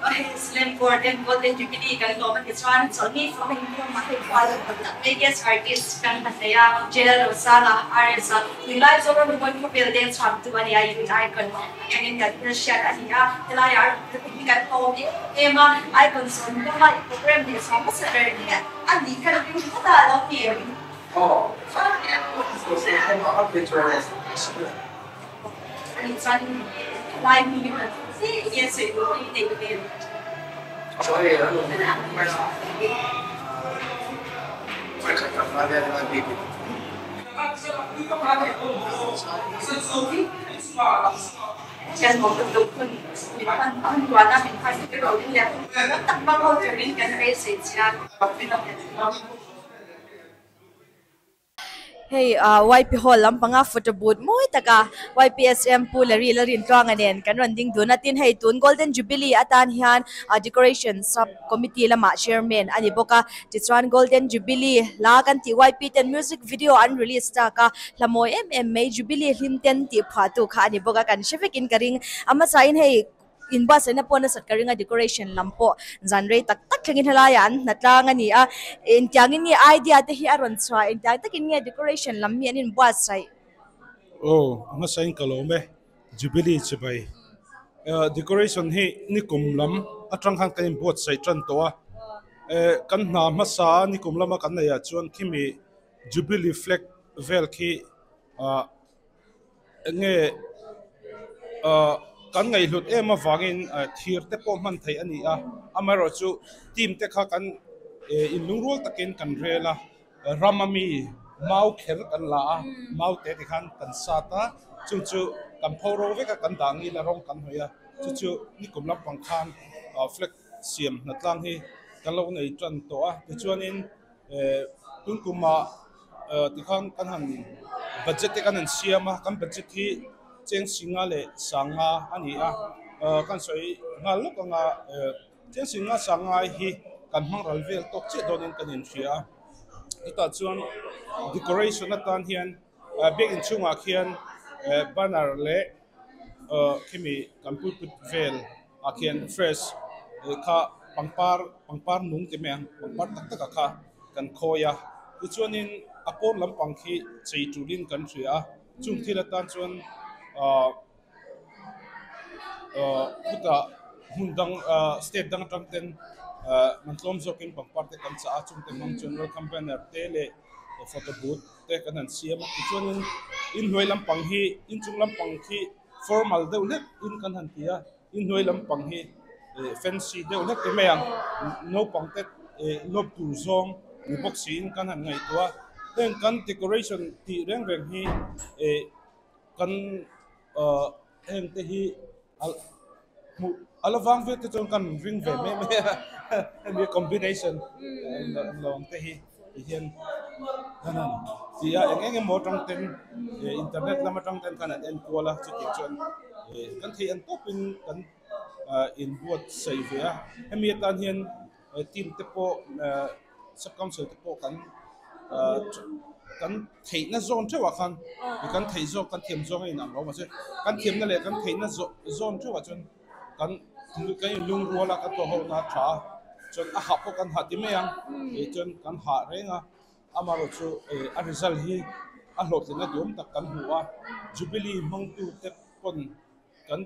Hei Salem Court ten Golden Jubilee kan lawm a ti chuan chawlhni fawm a inkhawm a hei kual tam tak mai guest artist kan hla hlei a, JL Rosanga, RS a tunlai Zoram Rimawi khawvel deng chhuaktu a ni a, Youth Icon atangin kan thil hriat a ni a, helaiah a rawn kal hi kan hlawm em em a, Icon sawn hma a program leh chhuah hmasa ber hi a nih kha ring phawt a lo ni em? Ani chuan helai hmun hi kan thil chiah nge sawi tur hi neih ve. Kan awm lutuk hun min hman hun tuana min hman erawh hi tam tak hmang ho turin kan beisei chiang. Hei ah YP hall lampanga photo booth mawi taka YPSM Pu Larry Lalrintluanga nen kan rawn ding dun a tin hei tun Golden Jubilee atan hian ah decoration sub committee lamah chairman a ni bawk a tichuan Golden Jubilee hla kan tih YP ten music video an release tak a hla mawi em em mai Jubilee hlim ten tih phuah tu kha a ni bawk a kan hre vekin ka ring a hmasain hei In buatsaihna pawh nasat ka ring a, decoration lam pawh zan rei tak tak thlengin helaiah an hna tlang a ni a, engtiangin nge idea te hi a rawn chhuah, engtiang takin nge decoration lam hi an inbuatsaih? Aw, a hmasain ka lawm e, Jubilee chibai. Decoration hi nikum lam atang khan kan inbuatsaih tan tawh a, kan hna hmasa nikum lama kan neihah chuan khimi Jubilee flag vel khi ah Eng nge ah kan ngaihhlut em avangin thir te pawh hman theih a ni a, amaherawhchu team te kha kan inlungrual takin kan rel a, ram a mi mau kher kan la a, mau te tikhan kan sat a, chu chu kan pho ro vek a, kan dah ngil a rawng kan hnawih a, chu chu nikum lampang khan flag siam hnatlang hi kan lo nei tan tawh a, tichuanin tun kumah Tikhan kan han budget te kan han siam a, kan budget hi cheng singa leh sanga a ni a, kan sawi nghal lawk anga cheng singa sanga hi kan hmang ral vel tawk chiah dawnin kan inhria a, chutah chuan decoration atan hian biakinn chhungah khian banner leh khimi kan pulpit vel ah khian fresh kha pangpar pangpar nung ti mai ang pangpar tak tak ah kha kan khawi a tichuanin a pawn lampang khi chei tulin kan hria a chung thil atan chuan ahh ahh khutah hmun dang ahh state dang atang ten ahh man tlawm zawkin pangpar te kan chah a chungte hmang chuan welcome banner te leh photo booth te kan han siam a tichuanin inhnuai lampang hi inchung lampang khi formal deuh hlek in kan han ti a inhnuai lampang hi eh fancy deuh hlek te mai ang naupang te eh lawp tur zawng ni bawk siin kan han ngaihtuah a heng kan decoration tih reng reng hi eh kan ah heng te hi a hmuh a la vang viau te chuan kan ring ve mai mai a hemi combination lo ang te hi ti hian kan han ti a eng eng emaw atang ten eh internet lam atang ten khan an en kual a chutiang chuan eh kan theih ang tawpin kan ah inbuatsaih ve a hemi atan hian team te pawh eh sub council te pawh kan ah kan theihna zawn theuh ah khan kan theih zawk kan thiam zawng a inang lo mahse kan thiamna leh kan theihna zawn theuh ah chuan kan kan inlungrual a kan tawh ho na a tha a chuan a hah pawh kan hah ti mai ang tih chuan kan hah reng a amaherawh chu eh a result hi a hlawhtlinna duhawm tak kan hmu a jubilee hmangtu te pawn kan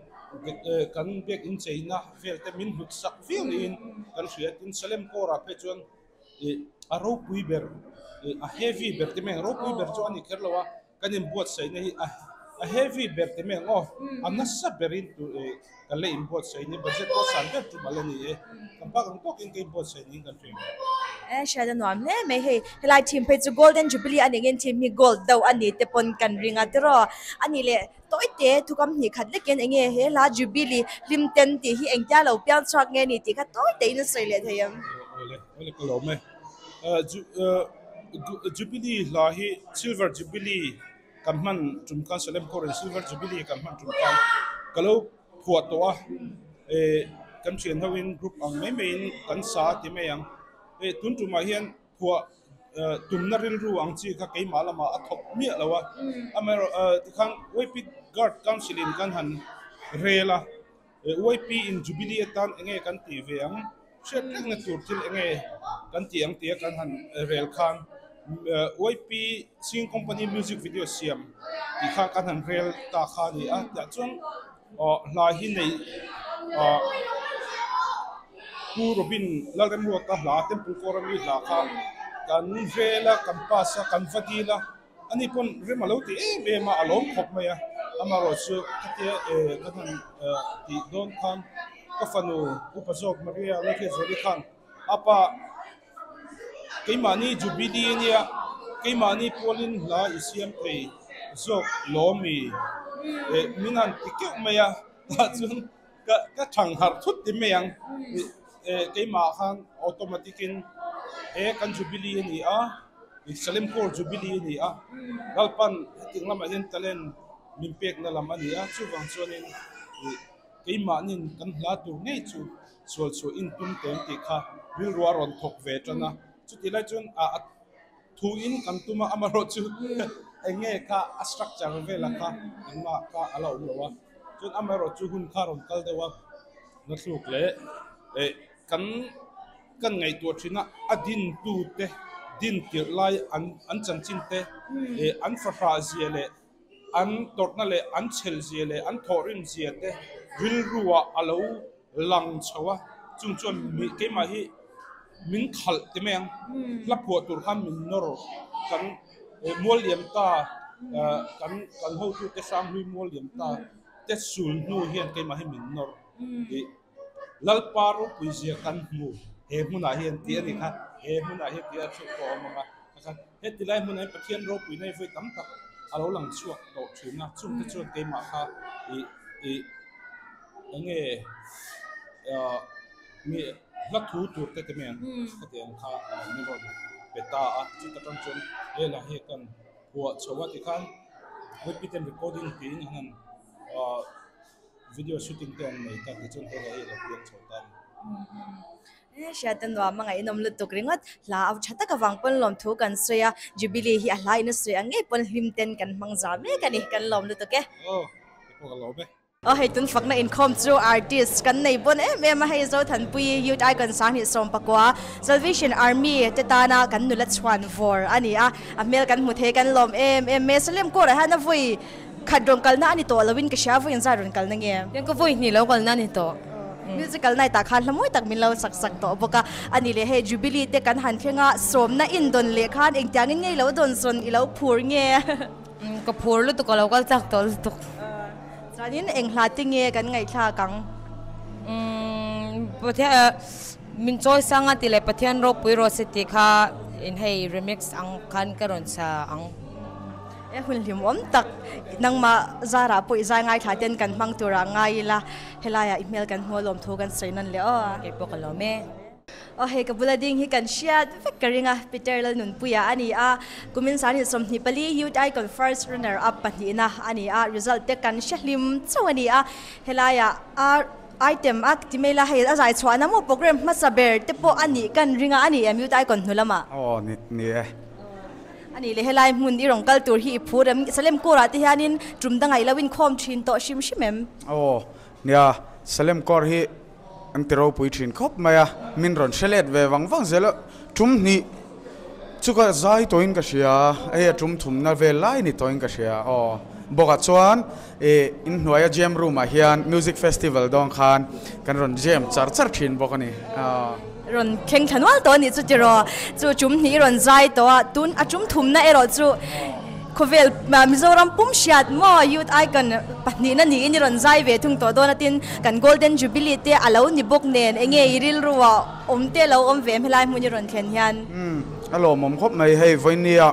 eh kan biak incheina vel te min hlut sak viau niin kan hria tin Salem kawrah phei chuan ih a ropui ber ih a heavy ber te mai ang ropui ber chu a ni kher lo a kan inbuatsaihna hi a a heavy ber te mai ang aw a nasa berin tu ih kan la inbuatsaih ni budget pawh san ber chu mal a ni e kan bak ang tawkin ka inbuatsaih niin kan hria. E hriat a nuam hle mai hei helai thim phei chu golden jubilee a nih angin thim hi gold deuh a ni te pawn kan ring a tiraw a nih leh Tawi te thukam hnih khat lekin eng nge he hla Jubilee hlim ten tih hi engtia lo piang chhuak nge ni tih kha tawi tein a sawi leh thei ang. Awle, awle ka lawm e. Jubilee hla hi Silver Jubilee kan hman tum khan Salem Corin Silver Jubilee kan hman tum khan ka lo phuah tawh a, kan thian hoin group ang mai maiin kan sa ti mai ang. Tun tumah hian phuah tumna rilru ang chi kha keimah lamah a thawk miah lo a, amaherawh tikhan Waypit Guard Council in kan han rel a, YP in Jubilee atan enge kan tih ve ang, hriat rengna tur thil enge kan tih ang tia kan han rel khan YP Singing Company music video siam tih kha kan han rel ta kha a ni a, tah chuan hla hi nei Pu Robin Lalremruata hla Temple Kawrami hla kha kan rel a, kan pass a, kan va dil a. Ani pawn rem a lo ti em em a, a lawm khawp mai a. Amaherawh chu khatia ka han tih dawn khan ka fanu upa zawk Maria Lalhriatzuali khan a pa keimahni Jubilee ania keimahni pualin hla i siam thei zawk lawmi min han ti keuh mai a, tah chuan ka ka thang harh thut ti mai ang keimah khan automatic in he kan Jubilee a ni a. Salem Court Jubilee a ni a, Lalpan hetiang lamah hian talent min pekna lam a ni a, chuvang chuanin keimahnin kan hla tur ngei chu sual chhuah intum teh ang tih kha rilru a rawn thawk ve tan a, chutih lai chuan a thuin kan tum a, amaherawhchu eng nge kha a structure velah kha engmah kha a la awm lo a, chuan amaherawhchu hun kha a rawn kal deuh a, na thluk leh kan kan ngaihtuah thin a, a dintute din tirh lai an an chanchin te eh an fahrah zia leh an tawrhna leh an chhel zia leh an thawhrim zia te rilruah a lo lang chho a, chung chuan mi keimah hi min khalh ti mai ang, hla phuah tur khan min nawr kan eh mual liam ta eh kan kan hotute hranghlui mual liam ta te sul hnu hian keimah hi min nawr ih. Lalpa ropui zia kan hmu he hmunah hian tih a ni kha, he hmunah hian tih a chhuak tawh awm ang a, takhan heti lai hmunah hian Pathian ropui na hi vawi tam tak a lo lang chhuak tawh thin a, chungte chuan keimah kha ih ih eng nge ah mi hla thu tur te ti mai ang khatiang kha min rawn pe ta a, chuta tang chuan hela hi kan phuah chho a tikhan Webpiten recording tiin an han ah. Video shooting te an nei ta tichuan hela hi a lo piang chho ta a ni. He hriat a nuam a ngaihnawm lutuk ringawt. Hla a tha tak avang pawn lawmthu kan sawi a, Jubilee hi a hla in a sawi ang ngei pawn hlim ten kan hmang za mek a ni, kan lawm lutuk e. Aw, kei pawh ka lawm e. Aw hei tun fakna inkhawm chu artist kan nei bawn em em a, hei Zothanpui Youth Icon 2019 Salvation Army te tana kan nula chhuan vawr a ni a, a hmel kan hmu thei kan lawm em em e. Salem Kawrah hian a vawi Khat rawn kalna a ni tawh loin ka hria vawiin zai rawn kalna nge? Tiang ka vawi hnih lo kalna a ni tawh. Musical night ah khan hla mawi tak min lo sak sak tawh bawk a. A ni leh hei Jubilee te kan han thleng a, sawmna in dawn leh khan engtiangin nge i lo dawn sawn i lo phur nge? Ka phur lutuk a lo kal chak tawh lutuk. Chuanin eng hla te nge kan ngaihthlak ang? Pathian min chawi sang a ti leh Pathian ropui rawh se tih kha in hei remix ang khan ka rawn sa ang. E hun hlimawm tak nangmah zarah pawh i zai ngaithla ten kan hmang turah ngai ila helaiah i hmel kan hmu a lawm thu kan sawi nawn leh aw. Kei pawh ka lawm e. Aw hei ka bula ding hi kan hriat vek ka ring a, Peter Lalnunpuia a ni a, kumin 2024 Youth Icon First Runner Up pahnihna a ni a, result te kan hre hlim chauh a ni a, helaiah a item a ti mai la hei a zai chhuahna maw program hmasa ber te pawh a nih kan ring a, a ni em Youth Icon hnu lamah? Aw ni e. A nih leh helai hmun i rawn kal tur hi i phur em? Salem Kawrah te hianin tum dangah i lo inkhawm thin tawh hrim hrim em? Aw, nia, Salem Kawr hi an ti ropui thin khawp mai a, min rawn hre let ve vang vang zel a, tum hnih chu ka zai tawhin ka hria, hei a tum thumna vel lai ni tawhin ka hria, aw. Bawkah chuan ih inhnuaia jam room ah hian music festival dawn khan kan rawn jam char char thin bawk a ni. Rawn thleng thla nual tawh a nih chu tiraw? Chu tum hnih i rawn zai tawh a, tun a tum thumna erawh chu khawvel Mizoram pum hriat maw Youth Icon pahnihna niin i rawn zai ve thung tawh dawn a tin kan Golden Jubilee te a lo ni bawk nen enge i rilru ah awm te lo awm ve em helai hmun i rawn thlen hian? Umm a lawmawm khawp mai hei vawinia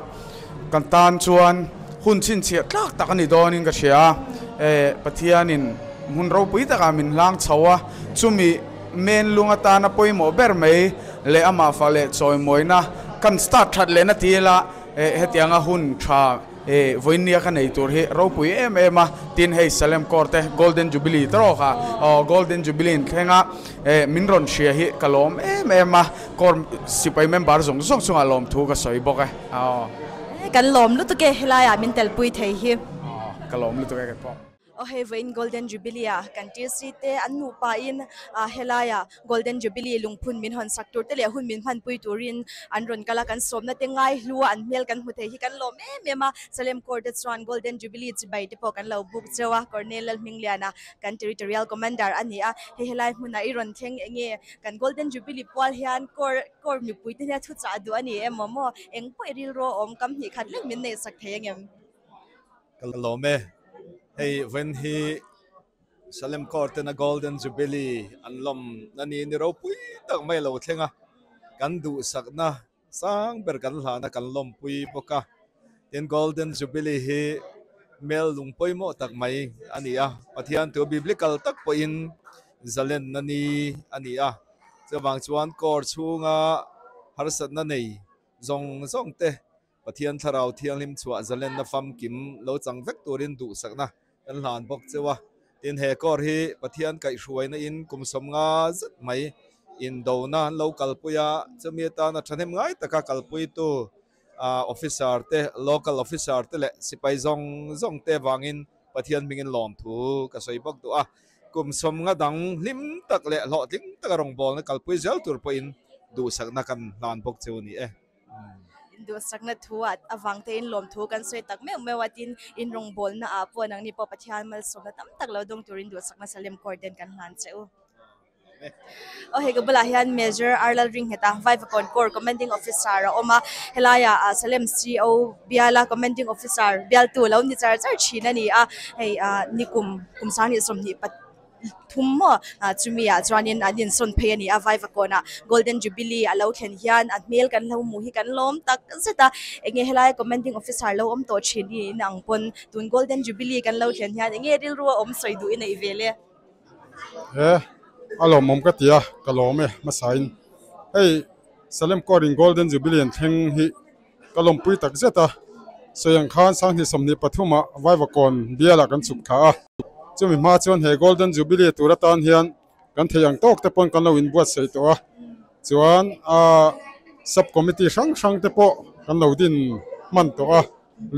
Kan tan chuan hun chhinchhiah tlak tak a ni dawnin ka hria a, eh, Pathianin hmun ropui takah min hlang chho a, chumi men lung atana pawimawh ber mai leh amah fah leh chawimawina kan start that lehna ti ila, eh, hetianga hun tha, eh, vawinia ka nei tur hi ropui em em a, tin hei Salem Court te Golden Jubilee te rawh kha, aw, Golden Jubilee in thleng a, eh, min rawn hria hi ka lawm em em a, Corps sipai member zawng zawng chungah lawmthu ka sawi bawk e. Aw. Kan lawm lutuk e helaiah min telpui thei hi. Aw, ka lawm lutuk e kei pawh. Aw hei vawiin Golden Jubilee ah kan TC te an nupa in ah helai ah Golden Jubilee lungphun min hawn sak tur te leh hun min hmanpui turin an rawn kal a, kan sawmna te ngai hlu a an hmel kan hmu thei hi kan lawm em em a, Salem Corps te chuan Golden Jubilee chibai te pawh kan lo buk cheu a, Colonel Lalhmingliana kan Territorial Commander a ni a, hei helai hmunah i rawn thleng enge kan Golden Jubilee pual hian Corps Corps mipui te hian thu chah duh a ni em aw maw eng pawh i rilru a awm kam hnih khat lek min neih sak thei angem? Ka lawm e. Hei vawiin hi Salem Court tena Golden Jubilee an lawm na ni ni ropui tak mai a lo thleng a, kan duhsakna sang ber kan hlana kan lawmpui bawk a. Tin, Golden Jubilee hi mel lung pawimawh tak mai a ni a, Pathian thu biblical tak pawhin zalenna ni a ni a. Chuvang chuan Court chhunga harsatna nei zawng zawng te Pathian Thlarau Thianghlim chhuah zalenna famkim lo chang vek turin duhsakna kan hlan bawk cheu a. Tin, he kawr hi Pathian kaihhruaina in kum sawmnga zet mai indona an lo kalpui a, chumi atana thahnem ngai taka kalpuitu officer te, local officer te leh sipai zawng zawng te vangin Pathian hmingin lawmthu ka sawi bawk duh a. Kum sawmnga dang hlim tak leh hlawhtling taka rawngbawlna kalpui zel tur pawhin duhsakna kan hlan bawk cheu a ni e. Duhsakna thu ah avang te in lawm thu kan sawi tak meuh meuh a tin in rawngbawlna ah pawh nangni pawh Pathian malsawmna tam tak lo dawng turin duhsakna Salem Court ten kan hlan che u. Aw hei ka bulah hian Major Arlal Ringhet a Vaivakawn Corps Commanding Officer a awm a helaiah ah Salem CO biala Commanding Officer bialtu lo ni char char thin a ni a hei ah nikum kum sanghnih sawmhnih pat thum maw ah chumi ah chuanin an insawn phei a ni a Vaivakawnah Golden Jubilee a lo thlen hian a hmel kan lo hmuh hi kan lawm tak zet a enge helai commanding officer lo awm tawh thin hi in ang pawn tun Golden Jubilee kan lo thlen hian enge rilru a awm sawi duh i neih vel e. He a lawmawm ka ti a ka lawm e hmasain hei Salem Court in Golden Jubilee an thleng hi ka lawmpui tak zet a, sawi ang khan sanghnih 23 ah Vaivakawn bialah kan chhuk thla a, chumi hma chuan he Golden Jubilee tur atan hian kan theih ang tawk te pawn kan lo inbuatsaih tawh a, chuan aaa sub committee hrang hrang te pawh kan lo din hman tawh a,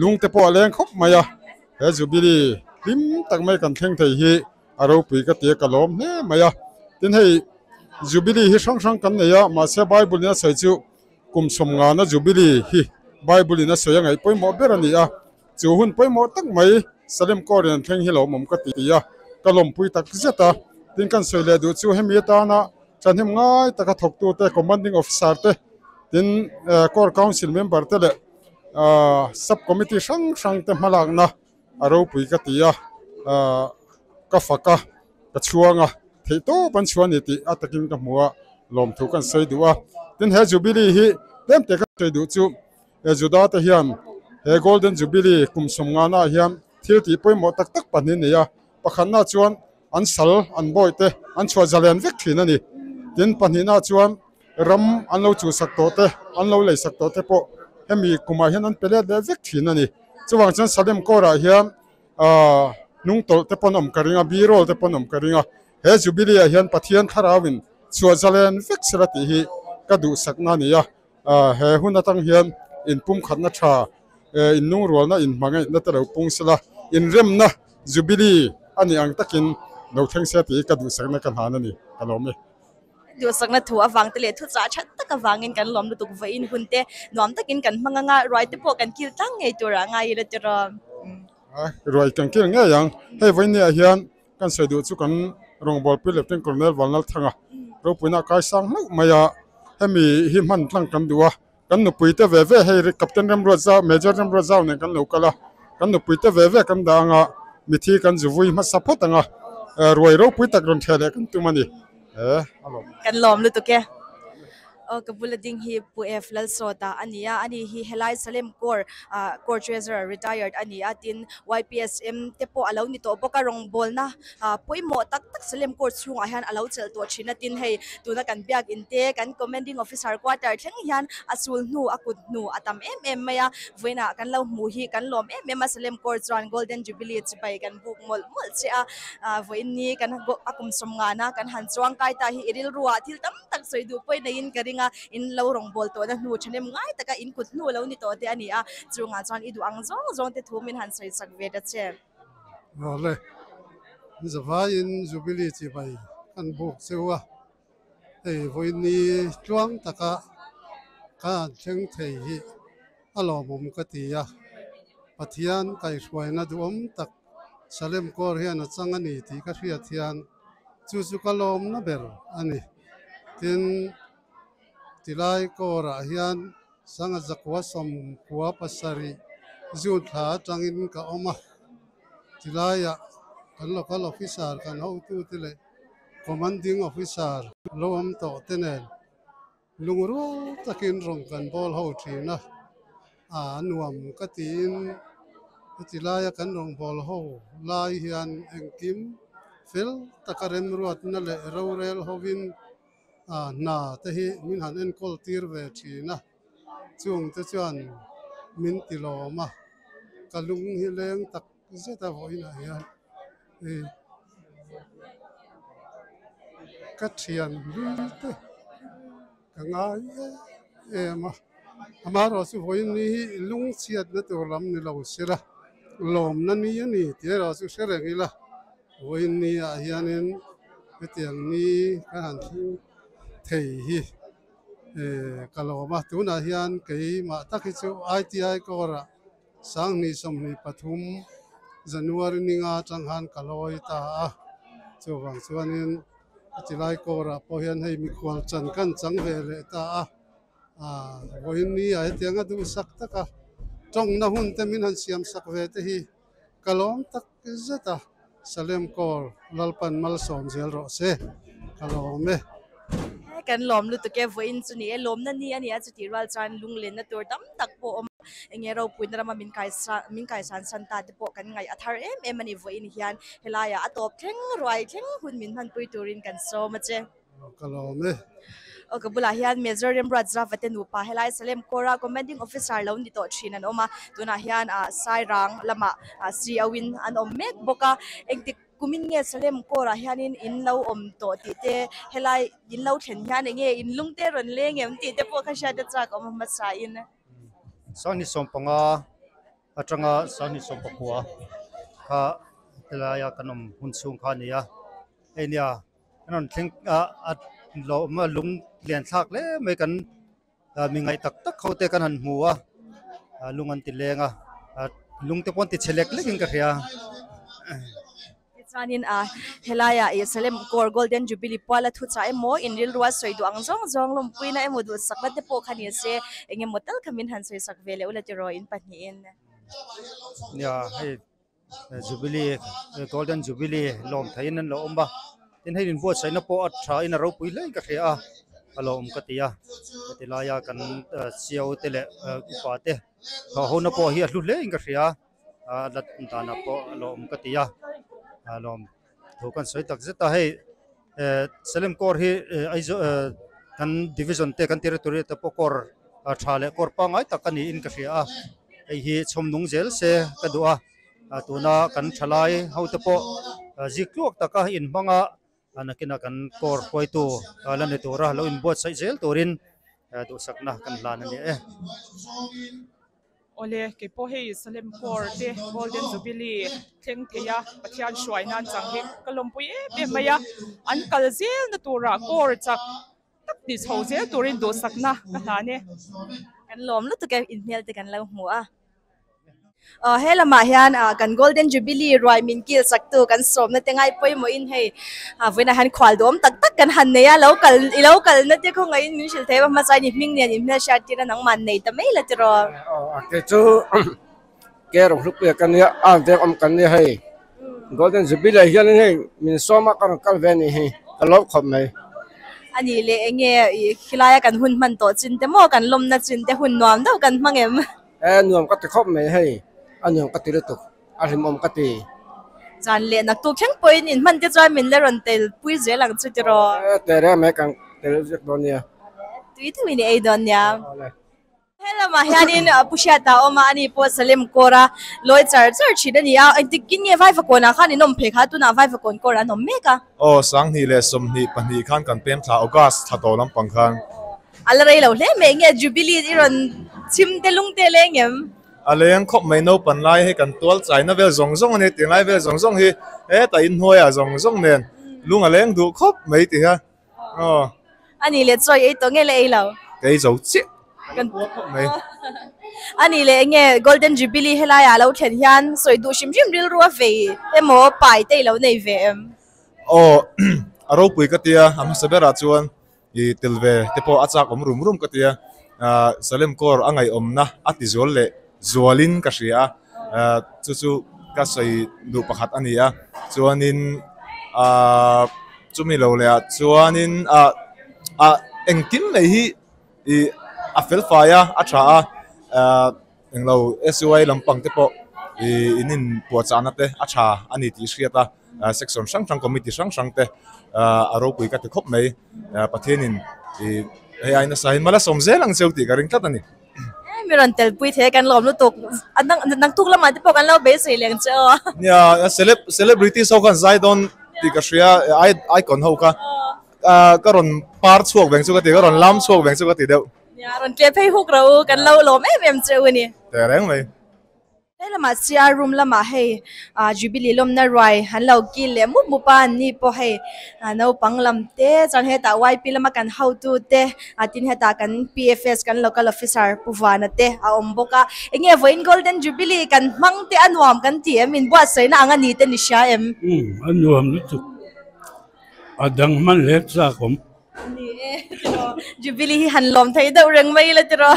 lung te pawh a leng khawp mai a, he Jubilee hlim tak mai kan thleng thei hi a ropui ka ti a ka lawm hle mai a, tin hei Jubilee hi hrang hrang kan nei a, mahse Bible in a sawi chu Kum sawmngana Jubilee hi Bible in a sawi a ngaih pawimawh ber a ni a, chu hun pawimawh tak mai Salem Court in an thleng hi lawmawm ka ti a, ka lawmpui tak zet a. Tin kan sawi leh duh chu hemi atana thahnem ngai taka thawktute Commanding Officer te, tin Court Council member te leh Sub Committee hrang hrang te hmalakna a ropui ka ti a, ka fak a, ka chhuang a, theih tawp an chhuah a ni tih a takin ka hmu a, lawmthu kan sawi duh a. Tin he Jubilee hi tlem te ka sawi duh chu he Juda te hian he Golden Jubilee kum sawmngana ah hian thil tih pawimawh tak tak pahnih a nei a, pakhatna chuan an sal an bawi te an chhuah zalen vek thin a ni. Tin pahnihna chuan ram an lo chuhsak tawh te, an lo leisak tawh te pawh hemi kumah hian an pe let leh vek thin a ni. Chuvang chuan Salem Court ah hian Aaa hnung tawlh te pawn awm ka ring a, bi roll te pawn awm ka ring a, he Jubilee ah hian Pathian thlarauin chhuah zalen vek sela tih hi ka duhsakna a ni a, aaa he hun atang hian inpumkhatna tha eh inlungrualna inhmangaihna te lo pung sela, inremna Jubilee a nih ang takin lo thleng se tih hi ka duhsakna ka hlan a ni, ka lawm e. Duhsakna thu avang te leh thuchah that tak avangin kan lawm lutuk vawiin hun te nuam takin kan hmang anga ruai te pawh kan kil tlang ngei turah ngai ila tiraw. Ruai kan kil ngei ang. Hei vawinia hian kan sawi duh chu kan rawngbawlpui Lieutenant Colonel Vanlalthanga ropuina a kaisang hlauh mai a, hemi hi hman tlang kan duh a, kan nupui te ve ve hei Captain Remruatza Major Remruatzau nen kan lo kal a, kan nupui te ve ve kan dah anga mithi kan zu vui hmasa phawt anga ruai ropui tak rawn theh leh kan tum a ni. He a lawm. Kan lawm lutuk e. Aw ka bula ding hi Pu F Lalsawta a ni a, ani hi helai Salem Corps ah Corps Treasurer retired a ni a, tin YPSM te pawh a lo ni tawh bawk a, rawngbawlna ah pawimawh tak tak Salem Corps chhungah hian a lo chelh tawh thin a, tin hei tuna kan biakin te kan Commanding Officer quarter thleng hian a sul hnu a kut hnu a tam em em mai a, vawiinah kan lo hmuh hi kan lawm em em a, Salem Corps chuan Golden Jubilee chibai kan buk mawlh mawlh che a, ah vawiin ni kan a kum sawm ngana kan han chuang kai ta hi i rilru ah thil tam tak sawi duh pawhin neiin ka ring a, in lo rawngbâwl tawhna hnu ṭhahnem ngai taka in kut hnu lo ni tawh te a ni a, chungah chuan i duh ang zawng zawng te thu min han sawi chak ve ta che. Awle, Zavaiin Jubilee chibai kan buk cheu a, hei vawiini tluang taka ka han thleng thei hi a lawmawm ka ti a, Pathian kaihhruaina duhawm tak Salem Corps hian a chang a ni tih ka hriat hian chu chu ka lawmna ber a ni. Tin, tilai Corps ah hian Sanga zakua sawmkua pasarih June thla atangin ka awm a, tilaiah kan local officer kan hotute leh commanding officer lo awm tawh te nen lungrual takin rawn kan bawl ho thin a, a nuam ka tiin heti laia kan rawn bawl ho lai hian engkim fel taka remruatna leh rorel hovin hna te hi min han enkawl tir ve thin a, chung te chuan min ti lawm a, ka lung hi leng tak zet a vawiinah hian ih ka thian hlui te ka ngai em em a, amaherawh chu vawiin ni hi lungchhiatna tur lam ni lo sela lawmna ni a ni tih erawh chu hre reng ila. Vawiin ni ah hianin hetiang ni kan han thleng thei hi ka lawm a, tunah hian keimah tak hi chu ITI Corps ah Sanghnih 23 January ninga atang khan ka lawi ta a, chuvang chuanin heti lai Corps ah pawh hian hei mikhual chan kan chang ve leh ta a, vawiin ni ah hetianga duhsak taka tawngna hun te min han siam sak ve te hi Ka lawm tak zet a, Salem Corps Lalpan malsawm zel rawh se, ka lawm e. He kan lawm lutuk e, vawiin chu ni e, lawmna ni a ni a, chutih rual chuan lunglenna tur tam tak pawh a awm a, enge ropuina rama min kaisa min kaisan san ta te pawh kan ngaih a thar em em a ni vawiin hian helaiah a tawp thleng ruai thleng hun min hmanpui turin kan sawm a che. Ka lawm e. Aw ka bulah hian Major Remruat Zavate nupa helai Salem Corps-a Commanding Officer lo ni tawh thin an awm a, tunah hian ah Sairang lamah ah CO in an awm mek bawk a, engtik kumin nge Salem Corps-ah hianin in lo awm tawh tih te helai in lo thlen hian enge in lung te rawn leng em tih te pawh kha hriat a chak awm hmasa in. Sangni 15 atanga Sangni 19 kha helaia kan awm hun chhung kha a ni a, hei nia. An rawn thleng a a lawm a lung lian thlak hle mai kan mi ngaih tak tak ho te kan han hmu a lung an ti leng a lung te pawh an ti chhe lek lek in ka hria. Tichuanin a helaiah ih Salem Corps Golden Jubilee puala thu chah emaw in rilrua sawi duh ang zawng zawng lawmpuina emaw duhsakna te pawh kha ni se engemaw tal kha min han sawisak ve leh ula tiraw in pahnihin. Nia hei Jubilee Golden Jubilee lawm theihin an lo awm a tin hei inbuatsaihna pawh a tha in a ropui hle in ka hria a a lo awm ka ti a heti laia kan chiau te leh upa te thawh ho na pawh hi a hlu hle in ka hria a la danah pawh a lo awm ka ti a a lawm thu kan sawi tak zet a hei Salem Corps hi Aizawl kan division te kan territory te pawh Corps tha leh Corps pangngai tak a niin ka hria a hei hi chhawm nung zel se ka duh a tuna kan thalai ho te pawh zik tluak taka inhmang a nakinah kan Corps hruaitu la ni tura lo inbuatsaih zel turin duhsakna kan hlan a ni e. Awle, kei pawh hei Salem Corps te Golden Jubilee thleng thei a, Pathian hruai nan chang hi ka lawmpui em em mai a, an kal zel na turah Corps chak tak ti chho zel turin duhsakna ka hlan e. Kan lawm lutuk e, inhmel te kan lo hmu a. Aw he lamah hian kan Golden Jubilee ruai min kil chaktu kan sawmna te ngai pawimawhin hei vawiinah hian khual duhawm tak tak kan han nei a, lo kal i lo kalna te khawngaih in min hrilh thei a, hmasa in i hming nen in hmelhriat tir a nangmah nei ta mai la tiraw. Aw a ke chu ke rawng hlukpuia ka nia a veng awm kan nia hei Golden Jubilee ah hianin hei min sawm a ka rawn kal ve a nih hi ka lawm khawp mai. A nih leh enge i khilai a kan hun hman tawh chin te maw kan lawmna chin te hun nuam deuh kan hmang em? E nuam ka ti khawp mai hei, a nuam ka ti lutuk, a hlimawm ka ti. Zan leh naktuk thleng pawhin in hman te chuan min la rawn tel pui zel ang chu tiraw? E tel reng mai kan tel vek dawn nia. Tui deuhin i ei dawn nia. He lamah hianin Pu Hriata a awm a, ani pawh Salem Corps a lawi char char thin a ni a, engtikin nge Vaivakawnah khan in awm phei kha, tunah Vaivakawn Corps an awm mek a. Aw, 2022 khan kan pem thla August thla tawh lampang khan. A la rei lo hle mai nge Jubilee i rawn chhim te lung te leng em? A leng khawp mai naupan lai hei kan tual chaina vel zawng zawng a ni tih lai vel zawng zawng hi hetah inhnuai ah zawng zawng nen lung a leng duh khawp mai ti kha aw. A nih leh chawi ei tawh nge le ei lo? Ka ei zo chiah kan puar khawp mai. A nih leh enge Golden Jubilee helai ah lo thlen hian sawi duh hrim hrim rilru a vei emaw pai te i lo nei ve em? Aw a ropui ka tia a hmasa berah chuan I tel ve te pawh a chak awm rum rum ka ti a, Salem Corps a ngaihawmna a ti zual leh zualin ka hria a, chu chu ka sawi duh pakhat a ni a, chuanin ahh chumi lo leh ah chuanin ah ah engkim mai hi ih a fel fai a, a tha a, ahh englo SUI lampang te pawh ih in inpuahchahna te a tha a ni tih hriat a. Section hrang hrang committee hrang hrang te a ropui ka ti khawp mai. Pathianin ih hei ai nasa hi mal a sawm zel ang cheu tih ka ring tlat a ni. Mi rawn telpui thei a kan lawm lutuk. A dang naktuk lamah te pawh kan lo beisei leng che aw. Nia celeb celebrities ho khan zai dawn tih ka hria icon ho kha ka rawn par chhuak veng chu ka ti ka rawn lam chhuak veng chu ka ti deuh. Nia rawn tleh phei huk rawh u kan lo lawm em em cheu a ni. Tehreng mai. He lamah CR room lamah hei ah Jubilee lawmna ruai an lo kil leh mup mup a an ni pawh hei ah naupang lam te chuan hetah YP lama kan hotu te ah tin hetah kan PFS kan local officer Pu Vana te a awm bawk a enge vawiin Golden Jubilee kan hmang te a nuam kan ti em inbuatsaihna ang a ni te ni hria em? Umm a nuam lutuk a dang hman hle chak awm. Ni e tiraw Jubilee hi han lawm thei deuh reng mai ila tiraw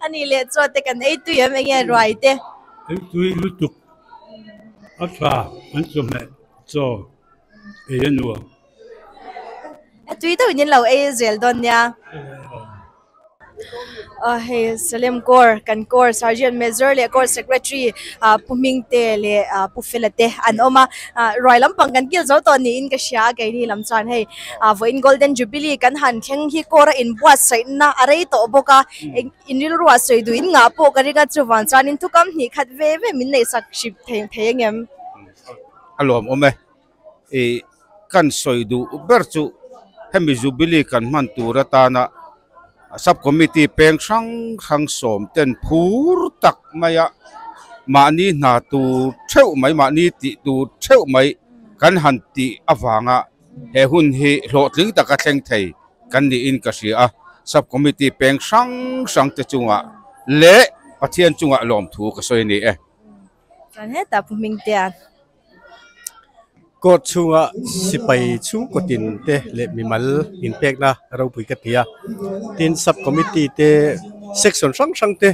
a nih leh chuan te kan ei tui em enge ruai te. Ei tui lutuk a tha an chawhmeh chaw ei a nuam. A tui deuh in in lo ei zel dawn nia. Hei Salem Corps kan Corps Sergeant Major leh Corps Secretary Pu Hmingte leh Pu Fela te an awm a ruai lampang kan kil zo tawh niin ka hria a keini lam chuan hei vawiin Golden Jubilee kan han thleng hi Corps a inbuatsaihna a rei tawh bawk a in rilruah sawi duh in ngah pawh ka ring a chuvang chuanin thukam hnih khat ve ve min neihsak hrip thei thei engem. A lawmawm e. Ih kan sawi duh ber chu hemi Jubilee kan hman tur atana sub committee peng hrang hrang sawm ten phur tak maia mahni hna tur theuh mai mahni tih tur theuh mai kan han tih avanga he hun hi hlawhtling taka thleng thei kan niin ka hria a, sub committee peng hrang hrang te chungah leh Pathian chungah lawmthu ka sawi a ni e. Chuan hetah Pu Hmingtea. Court chhunga sipai chhungkaw tin te leh mimal inpekna ropui ka ti a, tin sub committee te section hrang hrang te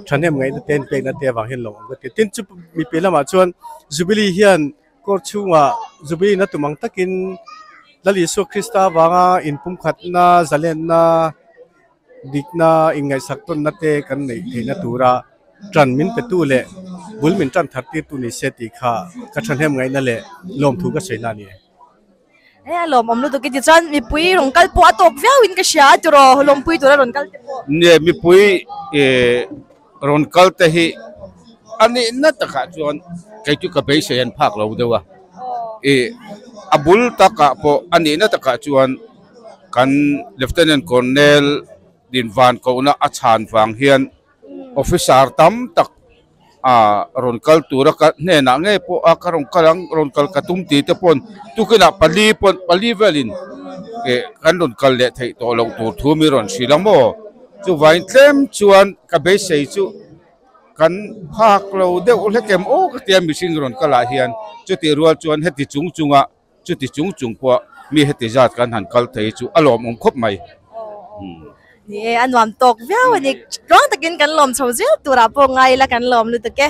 thahnem ngaihna te inpekna te avang hian lo awm ka ti a, tin chu mipui lamah chuan Jubilee hian court chhungah Jubilee na tum ang takin Lal Isua Krista avanga inpumkhatna zalenna Dikna inngaihsak tawnna te kan neih theihna tura tan min petu leh bul min tan thar tirtu ni se tih kha ka thahnem ngaihna leh lawmthu ka sawi na a ni. E a lawmawm lutuk i ti chuan mipui rawn kal pawh a tawk viau in ka hria a tiraw lawmpui tura rawn kal te pawh. Nia mipui rawn kal te hi a nihna takah chuan kei chu ka beisei an phak lo deuh a, ih a bul takah pawh a nihna takah chuan. Kan Lieutenant Colonel Dinvan kohna a chhan vang hian officer tam tak ah rawn kal tura ka hnenah ngei pawh a ka rawn kal ang rawn kal ka tum tih te pawn tukinah pali pawn pali velin eh kan rawn kal leh theih tawh loh tur thu mi rawn hrilh a maw chuvangin tlem chuan ka beisei chu kan phak lo deuh hlek em aw ka tia mihring rawn kal ah hian chutih rual chuan heti chung chunga Chuti chung chung pawh mi heti zat kan han kal thei chu a lawmawm khawp mai. Ni e, a nuam tawk viau a ni. Tluang takin kan lawm chho zel turah pawh ngai ila kan lawm lutuk e.